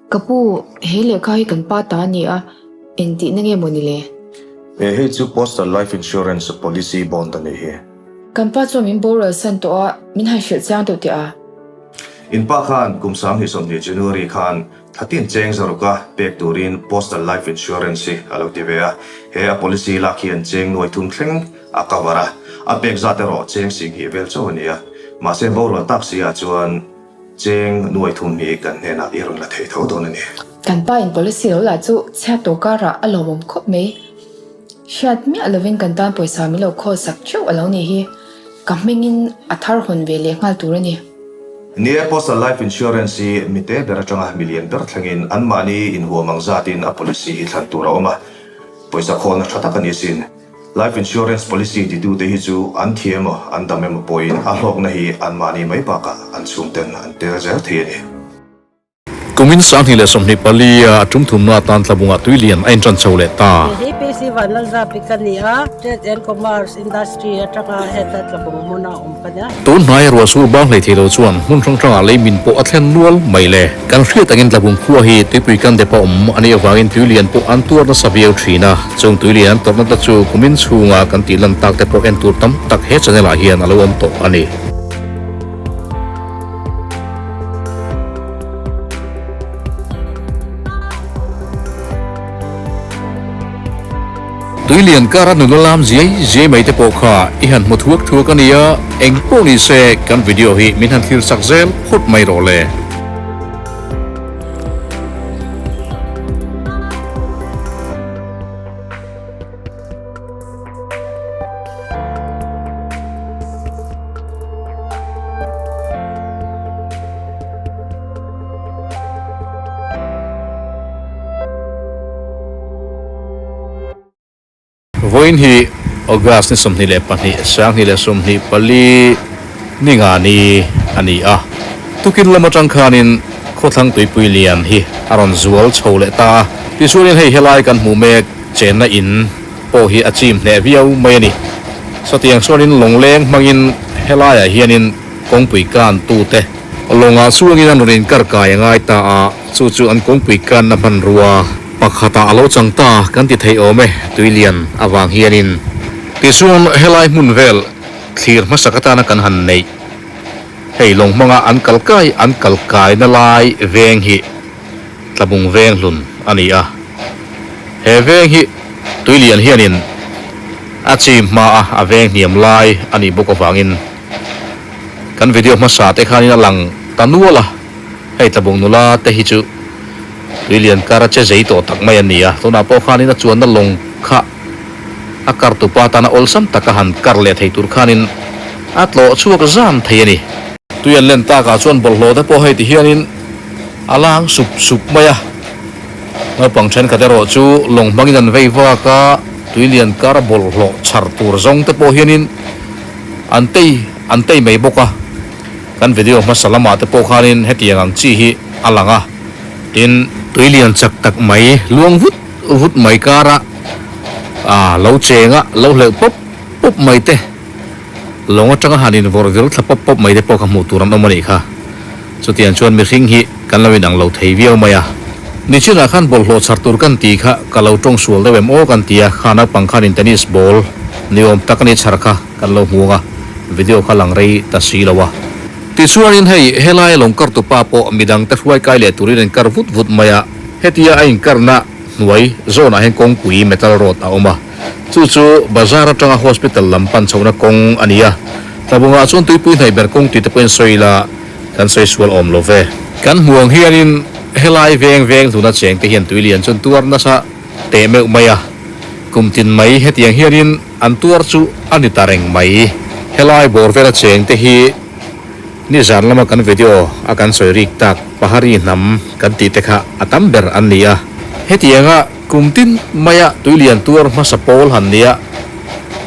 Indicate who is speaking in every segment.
Speaker 1: Ka pu, he lehkha hi kan pa ta a ni a, engtihna nge maw ni le?
Speaker 2: E, hei chu Postal Life Insurance Policy Bond a nih hi.
Speaker 1: Kan pa chuan min boral san tawh a, min han hrilh chiang deuh teh a.
Speaker 2: In pa khan kum 2020 January khan Thlatin cheng zaruka pek turin Postal Life Insurance hi a lo ti ve a, he a policy lak hian cheng nuai thum thleng a cover a, a pek zat erawh cheng singhnih vel chauh a ni a, mahse borual tak si ah chuan cheng nuai thum hi kan hnenah i rawn la thei tho dawn a ni.
Speaker 1: Kan pa in policy lo lah chu chhiat tawh karah a lawmawm khawp mai. Hriat miah lovin kan tan pawisa min lo khawl sak theuh a lo nih hi. Ka hmingin a thar hawn ve leh nghal tur a ni.
Speaker 2: Ni e, Postal Life Insurance hi mite ber atanga milian ber thlengin anmahni inhuam ang zatin a policy hi thlan tur a awm a, pawisa khawlna tha tak a ni asin. Life Insurance policy titute hi chu an thi emaw an dam emaw pawhin a hlawkna hi anmahni mai bakah an chhungten an tel zel thei a ni.
Speaker 3: Kumin 2024 a tum thumna atan Tlabungah tui lian a intan chho leh ta.
Speaker 4: Kei hi PC Vanlalzapi ka ni a, Trade and Commerce Industry atanga heta Tlabung hmuna awm ka nia.
Speaker 3: Tun hnaia ruah sur bang hlei thei lo chuan hmun hrang hrangah lei min pawh a thlen nual mai le. Kan hriat angin Tlabung khua hi tuipui kan dep a awm a nih avangin tui lian pawh an tuar nasa viau thin a. Chung tui lian an tawrhna te chu kumin chhunga kan tih lan tak te pawh en tur tam tak he channel ah hian a lo awm tawh a ni. Tuilian kara nula lam ziai ziai mai te pawh kha i han hmu thuak thuak a nia, eng pawh ni se kan video hi min han thlir chak zel phawt mai rawh le. Vawiin hi August ni 22, 2024 ni nga ni a ni a. Tukin lam atang khanin khawthlang tuipui lian hi a rawn zual chho leh ta a. Tichuanin hei helai kan hmuh mek chenna in pawh hi a chim hneh viau mai a ni. Sawtiang chuanin lawngleng hmangin helaiah hianin kawngpui kan tute lawngah chuangin an rawn inkar kai a ngai ta a, chu chu an kawngpui kanna hmanrua pakhatah a lo chang ta kan ti thei awm e, tuilian avang hianin. Tichuan helai hmun vel thlir hmasak atana kan han neih hei lawng hmanga an kal kai an kal kaina lai veng hi Tlabung veng hlun a ni a. He veng hi tuilian hianin a chim hma a, a veng hniam lai a nih bawk avangin kan video hmasa te khanin a lang ta nual a. Hei Tlabung nula te hi chu tuilian kar a che zei tawh tak mai an ni a, tunah pawh khanin a chuanna lawng kha a kar tupa tana awlsam taka han kar leh thei tur khanin a tlawh chhuak zam thei a ni. Tui an len takah chuan bawlhhlawh te pawh hei ti hianin a lang sup sup mai a, naupang thenkhat erawh chu lawng hmangin an vei vak a, tuilian kar bawlhhlawh chhar tur zawng te pawh hianin an tei an tei mai bawk a, kan video hmasa lamah te pawh khanin hetiang ang chi hi a lang a, tin tuilian chak tak mai luang vut vut mai kara ah lo cheng a lo hleuh pawp pawp mai te. Lawng atanga han invawrh vir thla pawp pawp mai te pawh kha hmuh tur an awm a nih kha. Chutiang chuan mihring hi kan lo inang lo thei viau mai a. Nichinah khan bawlhhlawh chhar tur kan ti kha ka lo tawng sual deuh em aw kan ti a, kha naupang khanin tennis ball ni awm tak a ni chhar kha kan lo hmu ang a, video kha lang rei ta si lo a. Tichuanin hei helai lawng kartu pa pawh midang te hruai kai leh turin a inkar vut vut mai a, hetia a inkarna hnuai zawnah hian kawngpui metal road a awm a. Chu chu bazar atanga hospital lam pan chhohna kawng a ni a, Tlabungah chuan tuipui hnaih ber kawng tih te pawhin sawi ila kan sawi sual awm lo ve. Kan hmu ang hianin helai veng veng hluna cheng te hian tui lian chuan tuar nasa teh meuh mai a, kum tin mai hetiang hianin an tuar chu a ni ta reng mai. Helai bawr vela cheng te hi nizan lama kan video a kan sawi rik tak Pahari hnam kan tih te kha a tam ber an ni a, hetianga Kum tin maia tui lian tuar hmasa pawl han nia,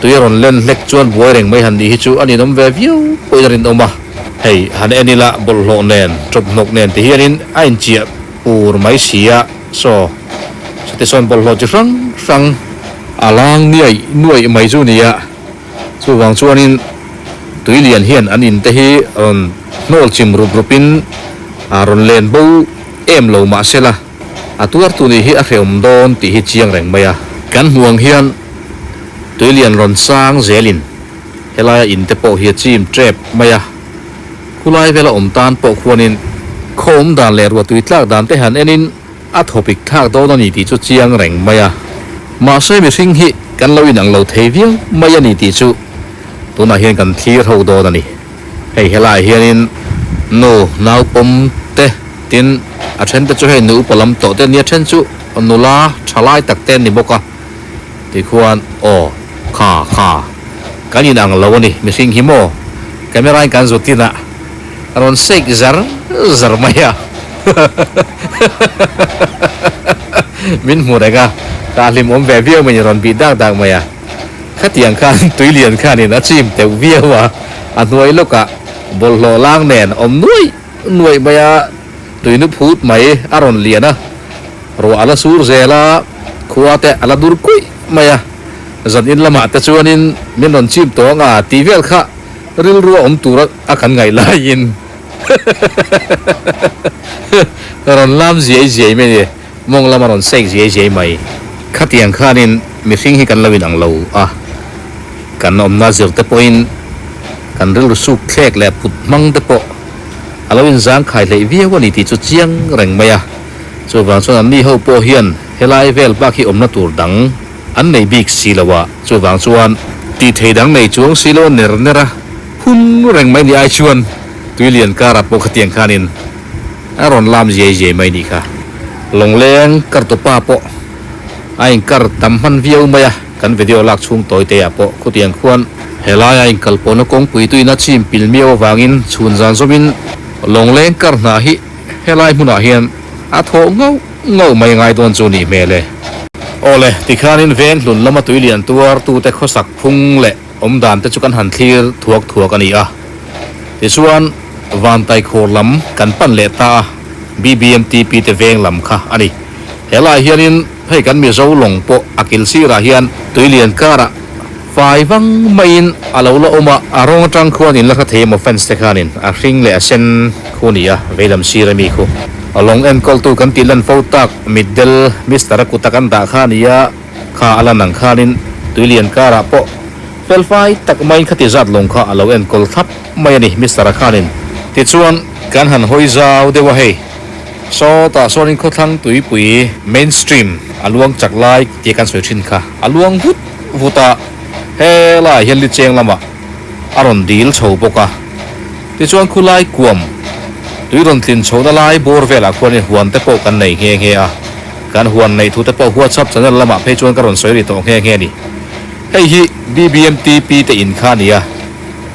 Speaker 3: tui a rawn len hlek chuan buai reng mai han nih hi chu a ninawm ve viau pawhin a rinawm a. Hei, han en ila bawlhhlawh nen, chawphnawk nen ti hianin a inchiah pur mai si a, saw, chuti sawn bawlhhlawh chi hrang hrang a lang niaih nuaih mai chu nia. Chuvang chuanin tui lian hian an in te hi rawn hnawl chim rup rupin a rawn len bo. em lo mah sela a tuartu nih hi a hrehawm dawn tih hi chiang reng mai a. Kan hmuh ang hian tuilian rawn sang zelin helaia in te pawh hi a chim tep mai a, khulai vela awm tan pawh khuanin khaw awm dan leh ruahtui tlak dan te han enin a thawpik thlak dawn a ni tih chu chiang reng mai a. Mahse mihring hi kan lo inang lo thei viau mai a ni tih chu tunah hian kan thlir ho dawn a ni. Hei helaiah hianin nu nau pawm te tin a then te chu hei nu upa lam tawh te nia then chu nula tha lai tak te an ni bawk a tikhuan aw kha kha kan inang lo a ni mihring hi maw camera in kan zut inah a rawn shake zar zar mai a min hmu reng a ka hlim awm ve viau mai ni rawn bih dak dak mai a. Khatiang khan tui lian khanin a chim teuh viau a, a hnuai lawkah bawlhhlawh lang nen awm nuaih nuaih mai a, tui nu phut mai a rawn lian a, ruah a la sur zel a, khua te a la dur kuih mai a, zan in lamah te chuanin min rawn chim tawh ang a tih vel kha rilru a awm tur a kan ngaih laiin rawn lam ziai ziai mai a ni. Mawng lam a rawn sek ziai ziai mai. Khatiang khanin mihring hi kan lo inang lo a, kan awmna zir te pawhin kan rilru suk thlek leh put hmang te pawh a lo inzangkhai hleih viau a ni tih chu chiang reng mai a. Chuvang chuan anni ho pawh hian helai vel bak hi awmna tur dang an nei bik si lo a, chuvang chuan tih thei dang nei chuang si lo a ner ner a, phun reng mai ni ai chuan tuilian karah pawh khatiang khanin A rawn lam ziai ziai mai nih kha. Lawngleng kartupa pawh a inkar tam hman viau mai a, kan video lak chhung tawi te ah pawh khutiang khuan helai a inkal pawhna kawngpui tuina chim pil miau avangin chhun zan zawmin lawngleng kar hna hi helai hmunah hian a thawh ngauh ngauh mai ngai dawn chu nih hmel e. Awle, tikhanin veng hlun lama tui lian tuar tute khawsak phung leh awm dan te chu kan han thlir thuak thuak a ni a. Tichuan, Vantaikhur lam kan pan leh ta a, BBMTP te veng lam kha a ni. He lai hianin hei kan Mizo lawng pawh a kil sirah hian tuilian karah fai vang maiin a lo la awm a, a rawng atang khuan in la hre thei emaw fans te khanin a hring leh a sen khu ni a, veilam sir ami khu. A lawng enkawltu kan tih lan fo tak mitdel Mister a kuta kan dah kha a ni a, kha a lan ang khanin tuilian karah pawh Felfai tak maiin khati zat lawng kha a lo enkawl thlap mai a ni Mister a khanin. Tichuan, kan han hawi zau deuh a hei. Sawtah sawnin khawthlang tuipui, mainstream, a luang chak lai tih kan sawi thin kha a luang vut vut a, helaiah hian licheng lamah a rawn dil chho bawk a. Tichuan khulai kuam tui rawn tlin chhohna lai bawr velah khuanin huan te pawh kan nei nghe nghe a, kan huan neih thu te pawh WhatsApp channel lamah phei chuan ka rawn sawi ri tawh nghe nghe a ni. Hei hi BBMTP te in kha a ni a,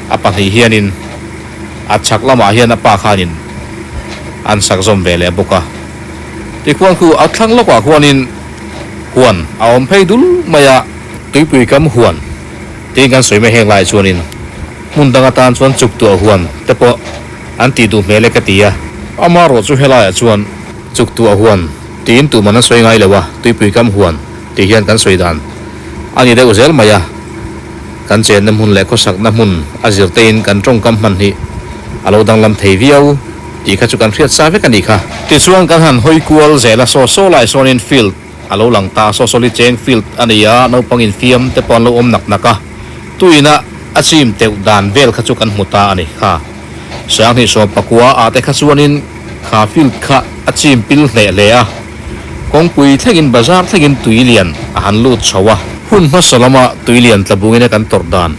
Speaker 3: a pahnih hianin a chhak lamah hian a pa khanin an sak zawm ve leh bawk a. Tikhuan khu a thlang lawkah khuanin huan a awm phei dul mai a, tuipui kam huan tiin kan sawi mai heng laiah chuanin hmun dang atan chuan chuk tuah huan te pawh an tih duh hmel e ka ti a. Amaherawh chu helaiah chuan chuk tuah huan tiin tuman an sawi ngai lo a, tuipui kam huan tih hian kan sawi dan A ni deuh zel mai a, kan chenna hmun leh khawsakna hmun a zirtein kan tawngkam hman hi a lo danglam thei viau tih kha chu kan hriat sa vek a nih kha. Tichuan kan han hawi kual zel a, saw saw lai sawnin field a lo lang ta, saw sawli cheng field a ni a, naupang infiam te pawh an lo awm nak nak a, tuina a chim teuh dan vel kha chu kan hmu ta a ni kha. Sanghnih sawm pakua ah te kha chuanin kha field kha a chim pil hleh hle a. Kawngpui thlengin bazar thlengin tui lian a han lut chho a. Hun hmasa lama tui lian tla bungin a kan tawrh dan,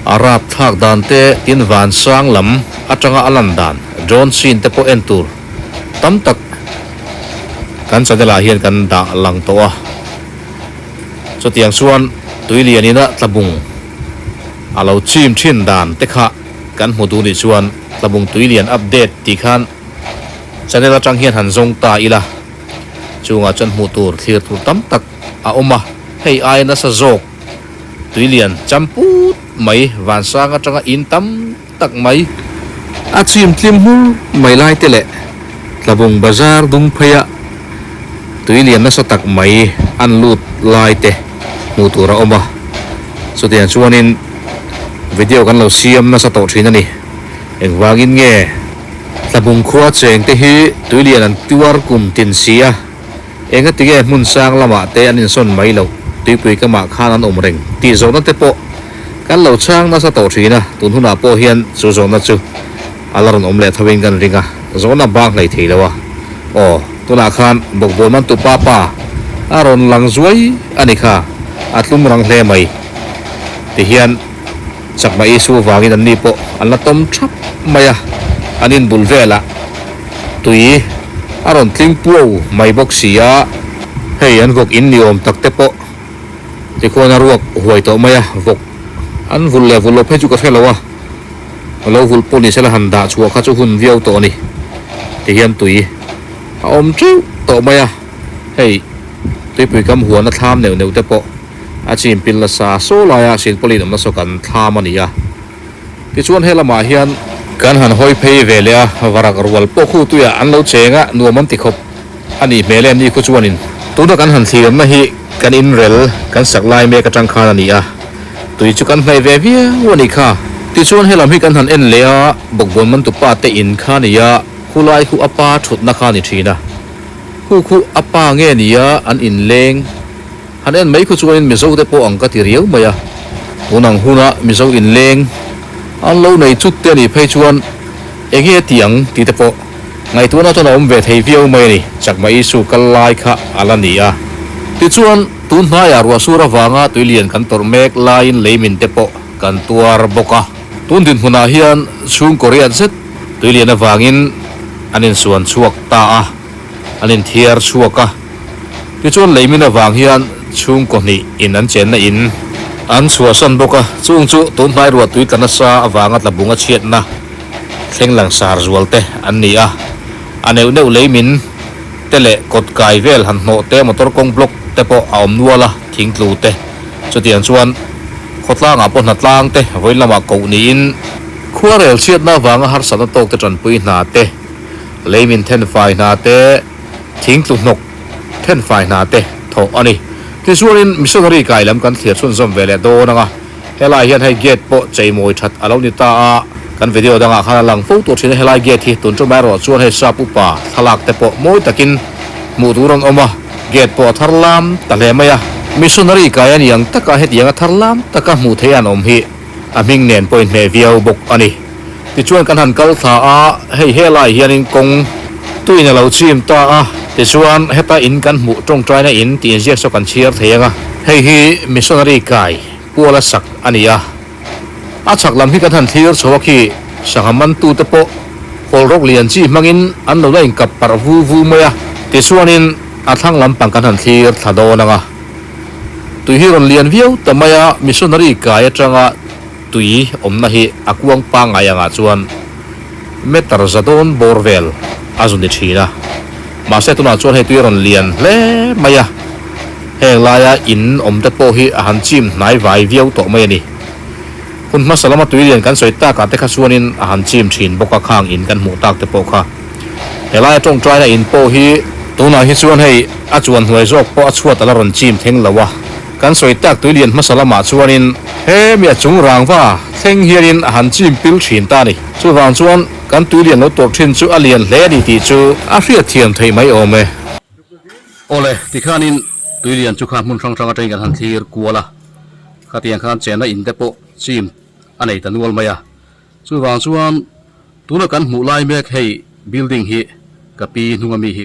Speaker 3: a rap thlak dan te tin van sang lam atanga a lan dan drone scene te pawh en tur tam tak kan channel ah hian kan dah lang tawh a. Chutiang chuan tui lian ina tla bung a lo chim thin dan te kha kan hmu duh nih chuan tla bung tui lian update tih khan Channel atang hian han zawng ta ila, chungah chuan hmuh tur thlir tur tam tak a awm a, hei aia nasa zawk tuilian champut mai vansang atanga in tam tak mai a chim tlim hmur mai lai te leh Tlabung bazar dung pheia tuilian nasa tak mai an lut lai te hmuh tur a awm a, chutiang chuanin video kan lo siam nasa tawh thin a ni, engvangin nge? Tlabung khua cheng te hi tuilian an tuar kum tin si a, engatinge hmun sang lamah te an insawn mai loh, tuipui kamah khan an awm reng tih zawhna te pawh kan lo chhang nasa tawh thin a, tun hunah pawh hian chu zawhna chu a la rawn awm leh tho in kan ring a, zawhna bang hlei thei lo a, aw tunah khan bawkbawn man tupa pa a rawn lang zuai a ni kha, a tlum rang hle mai tihian. Chakma Isu vangin anni pawh an la tawm thap mai a, an inbul velah tui a rawn tling puau mai bawk si a, hei an vawk in ni awm tak te pawh tikhuan a ruak huai tawh mai a, vawk an vulh leh vulh lo phei chu ka hre lo a, lo vulh pawh ni sela han dah chhuah kha chu hun viau tawh a ni, tihian tui a awm teuh tawh mai a, hei tuipui kam huana thlam neuh neuh te pawh. A chin pil nasa saw laia silpawlin awmna saw kan thlam a ni a. Tichuan he lamah hian kan han hawi phei ve leh a, varak rual pawh khu tuiah an lo cheng a, nuam an ti khawp a nih hmel e ni khu chuanin tuna kan han thlirna hi kan inrel kan sak lai mek atang khan a ni a, tui chu kan hnaih ve viau a nih kha. Tichuan he lam hi kan han en leh a, bawkbawn mantupa te in kha a ni a, khulai khu a pa thutna kha a ni thin a, khu khu a pa nge ni a an inleng. Han en mai khu chuanin Mizo te pawh ang ka ti riau mai a, tun ang huna Mizo inleng an lo nei chut te a nih phei chuan enge ti ang tih te pawh ngaihtuahna chuan a awm ve thei viau mai a ni, Chakma Isu kal lai kha a la ni a. Tichuan, tun hnaiah ruahsur avanga tuilian kan tawrh mek laiin leimin te pawh kan tuar bawk a, tun dinhmunah hian chhungkaw riat zet tuilian avangin an insuan chhuak ta a. An inthiar chhuak a, tichuan leimin avang hian chhungkaw hnih in an chenna in an chhuahsan bawk a, chung chu tun hnai ruah tui tla nasa avanga tla bunga chhiatna thleng langsar zual te an ni a, a neuh neuh leimin te leh kawt kai vel han hnawh te motor kawng block te pawh a awm nual a, thingtlu te chutiang chuan khawtlangah pawh hnatlang te vawiin lamah koh niin khuarel chhiatna avanga harsatna tawk te tanpui hna te. Leimin thenfai hna te, thingtlu hnawk thenfai hna te thawh a ni. Tichuanin missionary kai lam kan thlir chhunzawm ve leh dawn ang a, helai hian hei gate pawh cheimawi that a lo ni ta a, kan video dangah khan a lang fo tur thin a, helai gate hi tun ṭum erawh chuan hei sap upa thlalak te pawh mawi takin hmuh tur an awm a, gate pawh a thar lam ta hle mai a. Missionary kai a ni ang taka hetiang a thar lam taka hmuh theih an awm hi a hming nen pawh inhmeh viau bawk a ni. Tichuan kan han kal thla a, hei helai hianin kawng tuin a lo chim ta a, tichuan heta in kan hmuh tawngtaina in tih inziak saw kan chhiar thei ang a, hei hi missionary kai puala sak a ni a, a chhak lam hi kan han thlir chho a khi sangha mantute pawh hawlrawk lian chi hmangin an lo la inkap parh vu vu mai a, tichuanin a thlang lampang kan han thlir thla dawn ang a, tui hi rawn lian viau ta mai a, missionary kai atanga. Tui awmna hi a kuang pangngai angah chuan meter za dawn bawr vel a zu ni thin a, mahse tunah chuan hei tui a rawn lian hle mai a, heng laia in awm te pawh hi a han chim hnai vai viau tawh mai a ni. Hun hmasa lama tui lian kan sawi takah te kha chuanin a han chim thin bawk a, khang in kan hmuh tak te pawh kha. Helaia tawngtaina in pawh hi tunah hi chuan hei a chuan hnuai zawk pawh a chhuat a la rawn chim thleng lo a. Kan sawi tak tui lian hmasa lamah chuanin hemi a chung rangva thleng hianin a han chim pil thin ta a ni. Chuvang chuan kan tui lian lo tawrh thin chu a lian hle a ni tih chu a hriat thiam theih mai awm e. Awle, tikhanin tui lian chu kha hmun hrang hrang atangin kan han thlir kual a, khatiang khan chenna in te pawh chim a nei ta nual mai a. Chuvang chuan tuna kan hmuh lai mek hei building hi ka pi hnunga mi hi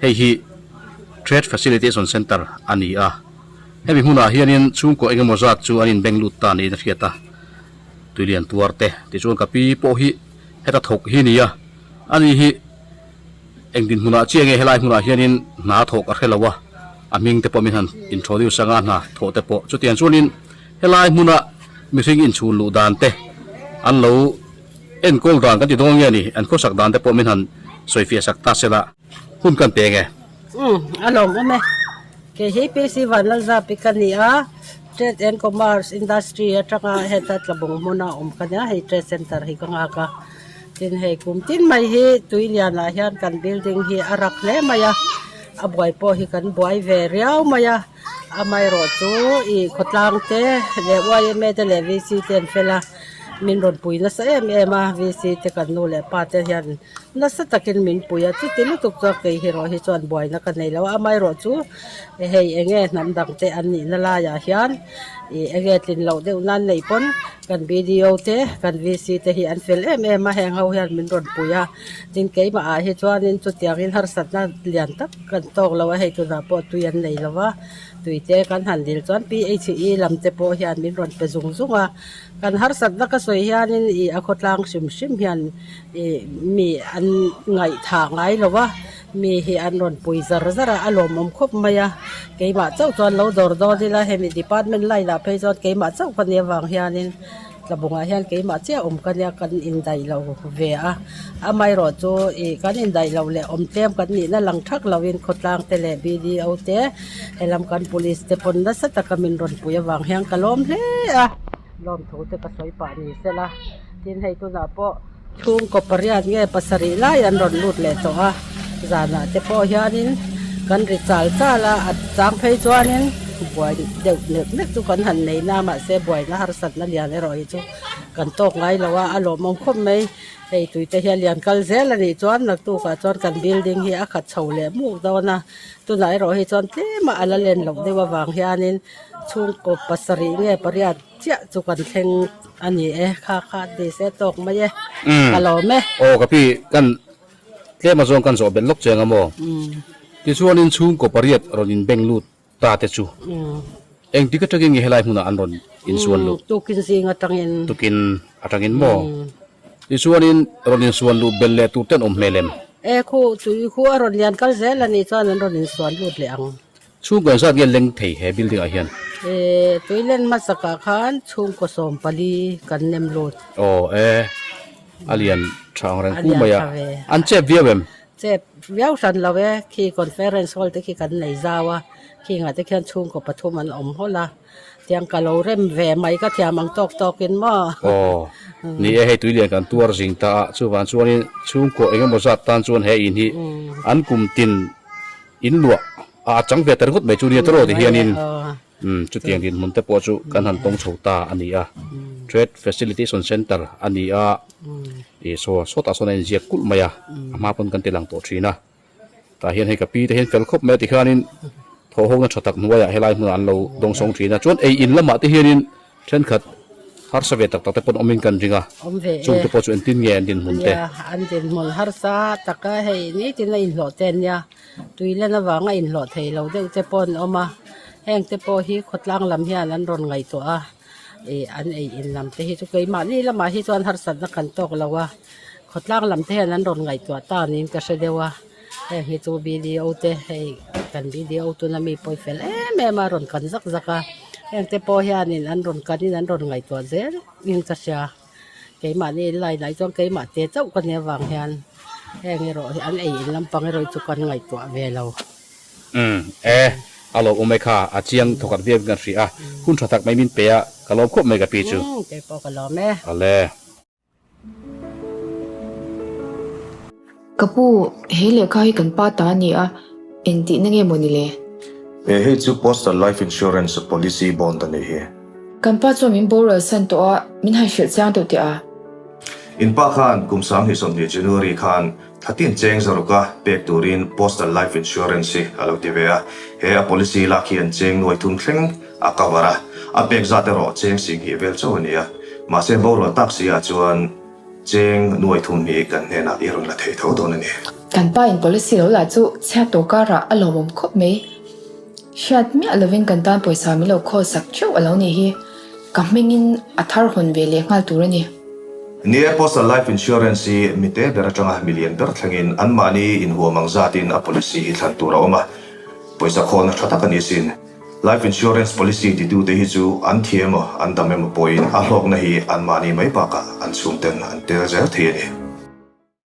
Speaker 3: hei hi Trade Facilitation Centre a ni a, hemi hmunah hianin chhungkaw engemaw zat chu an inbeng lut ta niin a hriat a, tuilian tuar te tichuan ka pi pawh hi heta thawk hi a ni a, ani hi eng dinhmunah chiah nge helai hmunah hianin hna thawk a hre lo a, a hming te pawh min han introduce anga hna thawh te pawh chutiang chuanin Helai hmuna mihring inchhun luh dan te an lo enkawl dan kan ti dawn nge ni, an khawsak dan te pawh min han sawifiah sak ta sela hun kan pe nge.
Speaker 4: Umm a lawmawm e. Kei hi PC Vanlalzapi ka ni a, Trade and Commerce Industry atanga heta Tlabung hmuna awm ka nia, hei Trade Centre hi ka nghak a. Tin hei kum tin mai hi Tuilianah hian kan building hi a rak hle mai a, a buai pawh hi kan buai ve riau mai a. Amaherawh chu ih khawtlang te leh yma te leh vc te an fel a. Min rawn pui nasa em em a, VC te kan nu leh pa te hian nasa takin min pui a, chuti lutuk chuan kei hi erawh hi chuan buaina ka nei lo a, amaherawh chu hei enge hnam dang te an nihna laiah hian ih enge tlin loh deuh nan neih pawn kan BDO te kan VC te hi an fel em em a, heng ho hian min rawn pui a, tin keimah ah hi chuanin chutiangin harsatna lian tak kan tawk lo a, hei tunah pawh tui an nei lo va, tui te kan han dil chuan PHE lam te pawh hian min rawn pe zung zung a. Kan harsatna ka sawi hianin ih a khawtlang hrim hrim hian ih mi an ngaihthah ngai lo va, mi hi an rawn pui zar zar a, a lawmawm khawp mai a. Keimah chauh chuan lo dawr dawn ila hemi department line ah phei chuan keimah chauh ka nih avang hianin tlabungah hian keimah chiah awm ka nia kan indaih lo ve a. Amaherawh chu ih kan indaih loh leh awm tlem kan nihna lang thak loin khawtlang te leh BDO te helam kan police te pawn nasa taka min rawn pui avang hian ka lawm hle a, lawmthu te ka sawi pah ni sela tin hei tunah pawh chhungkaw pariat nge pasarih lai an rawn lut leh tawh a zanah te pawh hianin kan ri chal chal a a chang phei chuanin buai deuh nek nek chu kan han nei na mahse buaina harsatna lian erawh hi chu kan tawk ngai lo a a lawmawm khawp mai. Hei tuite hi a lian kal zel a nih chuan naktukah chuan kan building hi a khat chho leh muk dawn a tunah erawh hi chuan tlem a ala len loh deuh avang hianin chhungkaw pasarih nge pariat chiah chu kan thleng a ni e kha kha ni se tawk mai e ka lawm e.
Speaker 3: Aw ka pi kan tlem azawng kan zawh belh lawk cheng a maw tichuanin chhungkaw pariat rawn inbeng lut Ta te chu engtik atangin nge helai hmunah an rawn insuan luh?
Speaker 4: Tukin zing atangin.
Speaker 3: Tukin atangin maw? Tichuanin rawn insuan luh belh leh tur te an awm hmel em?
Speaker 4: E khu, tui khu a rawn lian kal zel a nih chuan an rawn insuan lut leh ang.
Speaker 3: Chhungkaw engzat nge leng thei he building ah hian?
Speaker 4: E, tui len hmasakah khan chhungkaw 14 kan nem lut.
Speaker 3: Aw e, a lian tha ang reng ku mai a. An chep viau em?
Speaker 4: Chep viau hran lo e, khi conference hall te khi kan nei zau a, khingah te khian chhungkaw pathum an awm hawlh a, tiang ka lo rem ve mai ka thiam ang tawk tawk in maw.
Speaker 3: Aw, ni e, hei tuilian kan tuar zing ta a, chuvang chuanin chhungkaw eng emaw zat tan chuan he in hi an kum tin in luah a a chang ve ta ringawt mai chu nia tawrh ti hianin chutiang dinhmun te pawh chu kan han tawng chho ta a ni a, Trade Facilitation Centre a ni a. Ih saw sawtah sawn a inziak kulh mai a, a hma pawn kan ti lang tawh thin a. Tah hian hei ka pi te hian fel khawp mai a tikhianin thawhhawkna tha tak hnuaiah helai hmunah an lo dawngsawng thin a. Chuan ei in lamah te hianin thenkhat harsa ve tak tak te pawn awmin kan ring a, chung te pawh chu engtin nge an dinhmun te?
Speaker 4: Nia, an dinhmun harsa taka hei nitin a inhlawh te ania, tuilen avanga inhlawh thei lo deuh te pawh an awm a, heng te pawh hi khawtlang lam hian an rawn ngaihtuah a. Ih an ei in lam te hi chu keimahni lamah hi chuan harsatna kan tawk lo a, khawtlang lam te hian an rawn ngaihtuah ta niin ka hre deuh a, heng hi chu BDO te hei kan BDO tuna mi pawi fel em em a rawn kan zak zak a, heng te pawh hianin an rawn kanin an rawn ngaihtuah zel in ka hria, keimahni line ah hi chuan keimah te chauh ka nih avang hian heng erawh hi an ei in lampang erawh hi chu kan ngaihtuah ve lo.
Speaker 3: Umm e, a lo awm e kha, a chiang thawkhat viau in kan hria a, hun tha tak mai min pe a, ka lawm khawp mai ka pi chu.
Speaker 4: Umm kei pawh ka lawm e.
Speaker 3: Ale.
Speaker 1: Ka pu, he lehkha hi kan pa ta a ni a, engtihna nge maw ni le?
Speaker 2: E hei chu Postal Life Insurance Policy Bond a nih hi.
Speaker 1: Kan pa chuan min boral san tawh a, min han hrilh chiang deuh teh a.
Speaker 2: In pa khan kum 2020 January khan Thlatin cheng zaruka pek turin Postal Life Insurance hi a lo ti ve a, he a policy lak hian cheng nuai thum thleng a cover a, a pek zat erawh cheng 20 vel chauh a ni a, mahse borual tak si ah chuan cheng nuai thum hi kan hnenah i rawn la thei tho dawn a ni.
Speaker 1: Kan pa in policy lo lah chu chhiat tawh karah a lawmawm khawp mai. Hriat miah lovin kan tan pawisa min lo khawl sak theuh a lo nih hi. Ka hmingin a thar hawn ve leh nghal tur a ni.
Speaker 2: Ni e, Postal Life Insurance hi mi te ber atanga mi lian ber thlengin anmahni inhuam ang zatin a policy hi thlan tur a awm a, pawisa khawlna tha tak a ni sin. Life Insurance policy titute hi chu an thi emaw an dam emaw pawhin a hlawkna hi anmahni mai bakah an chhungten an tel zel thei a ni.